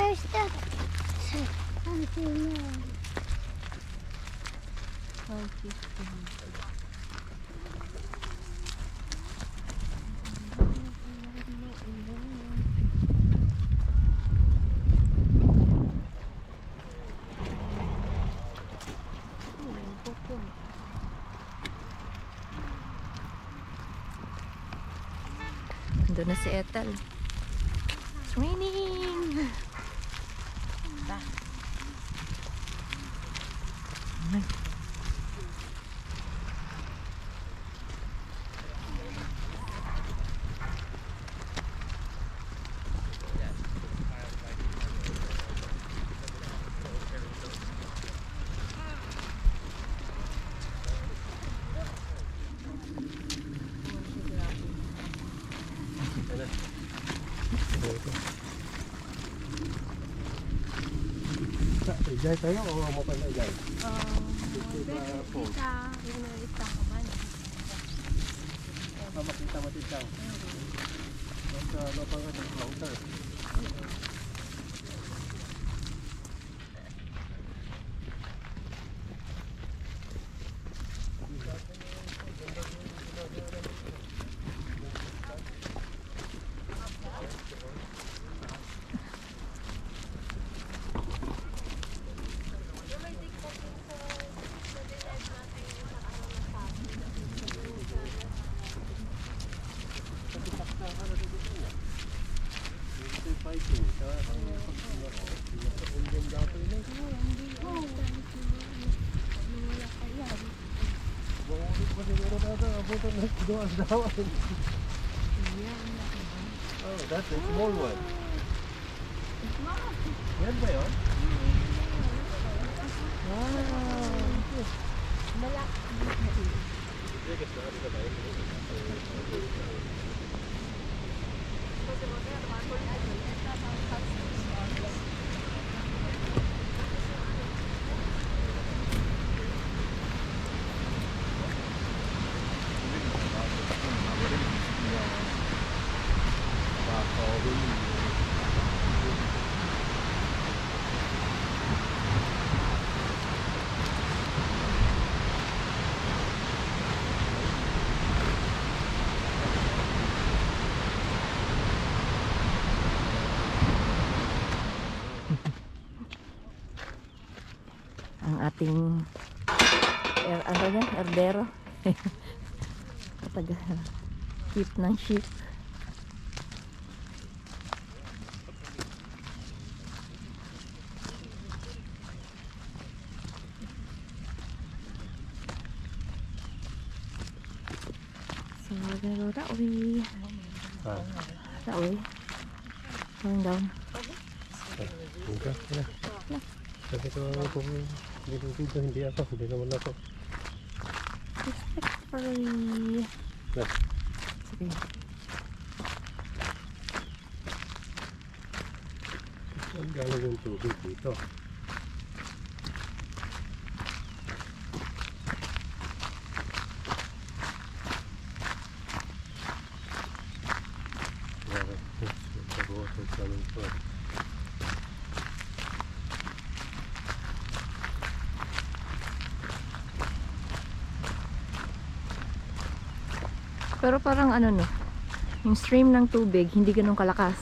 There's the something. Doon na si Ethel. Raining! Ay. Ijay tayo o mo pa na ijay? Kita yung nalista ko man. Makita mo dito. Sa loob ng floater. Oh, that's a small one. Yan ba yun? Wow. Malaki. Ang ating ano yan? Erdero. Taga keep ng sheep. So we're gonna go that way. That way. Going down. Okay. Yeah. Sabi ko kung hindi ako, hindi naman ako. Respectfully. Sige. Ang galing yung tubig dito. Pero parang ano no, yung stream ng tubig hindi ganun kalakas.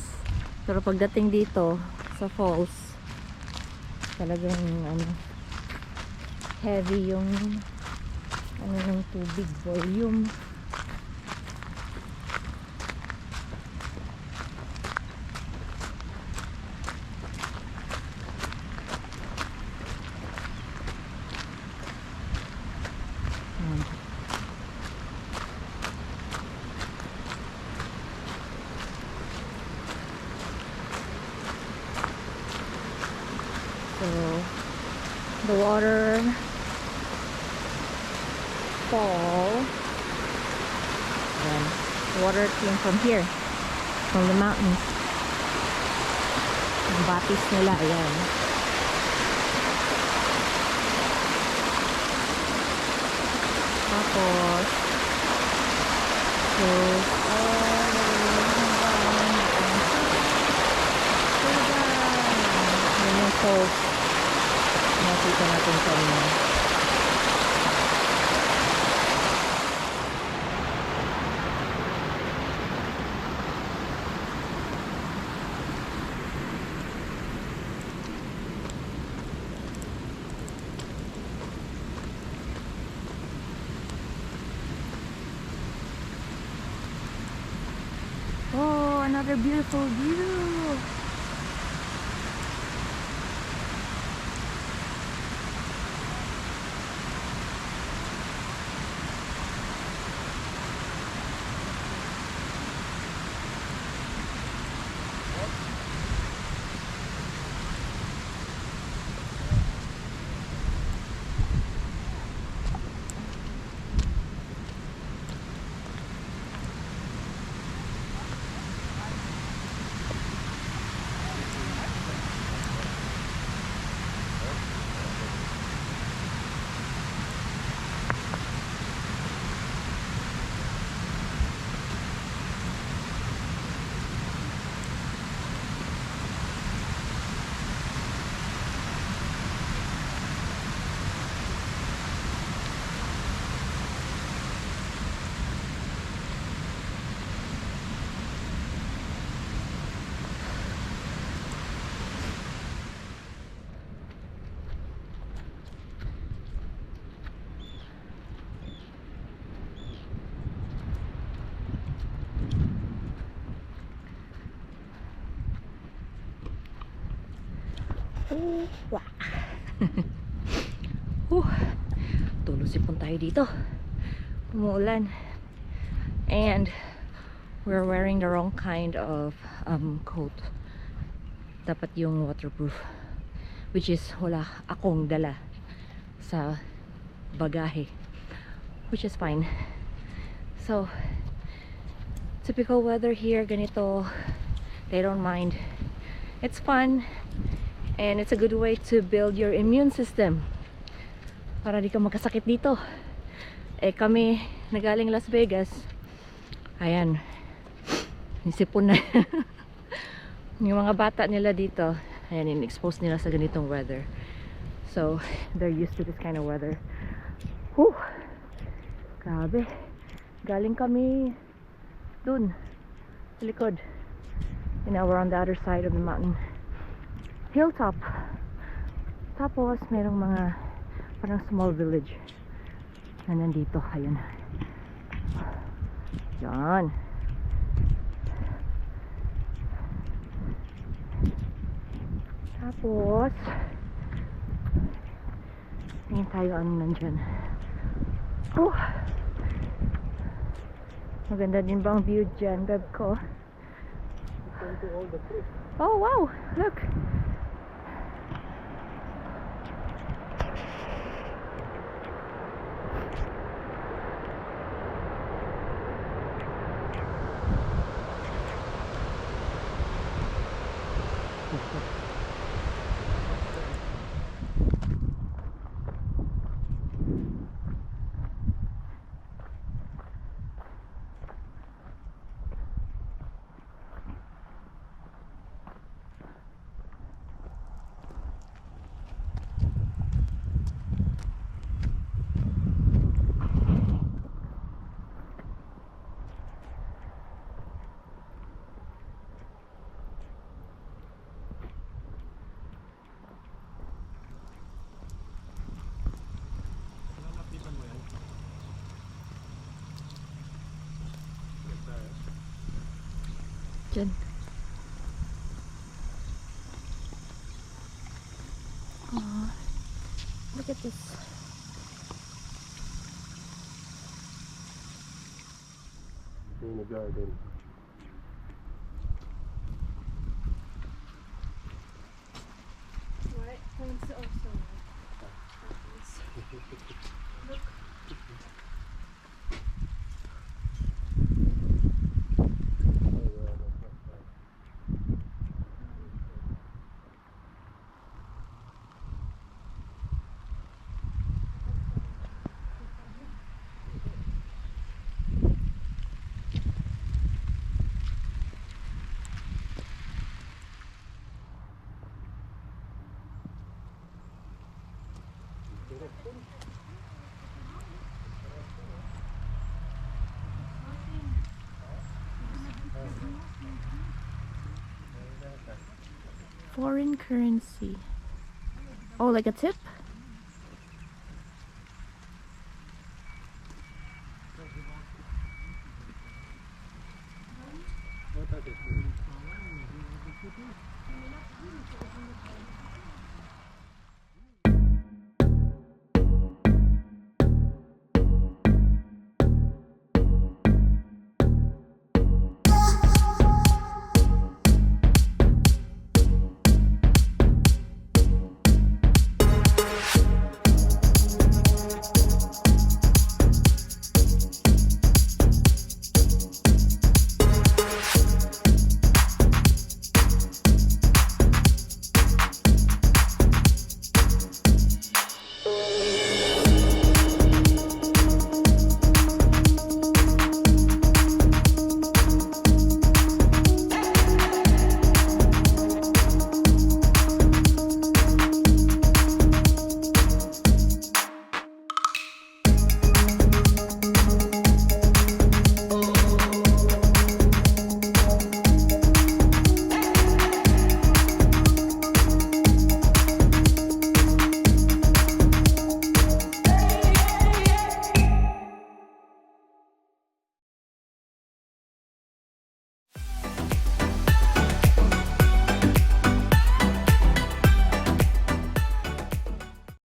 Pero pagdating dito sa falls, talagang ano, heavy yung ano ng tubig, volume. So the water fall, and the water came from here, from the mountains. Yung batis nila, ayan. Tapos goes all the way down to the falls nakita natin kanina. Oh, another beautiful view. Wah. Tulusipon tayo dito. Umuulan. And we're wearing the wrong kind of coat. Dapat yung waterproof. Which is wala akong dala sa bagahe. Which is fine. So, typical weather here, ganito. They don't mind. It's fun. And it's a good way to build your immune system para di ka magkasakit dito. Eh kami nagaling Las Vegas, ayan, nisipon na. Yung mga bata nila dito, ayan, in-expose nila sa ganitong weather, so they're used to this kind of weather. Whew, grabe, galing kami dun sa likod, and now we're on the other side of the mountain hilltop. Tapos merong mga parang small village na nandito. Ayun, yan. Tapos tingin tayo ano nandyan. Maganda din ba ang view dyan, beb ko? Oh wow, look. Dyan. Oh, look at this. In the garden. Right, phones also. Look. Foreign currency. Oh, like a tip? What are they?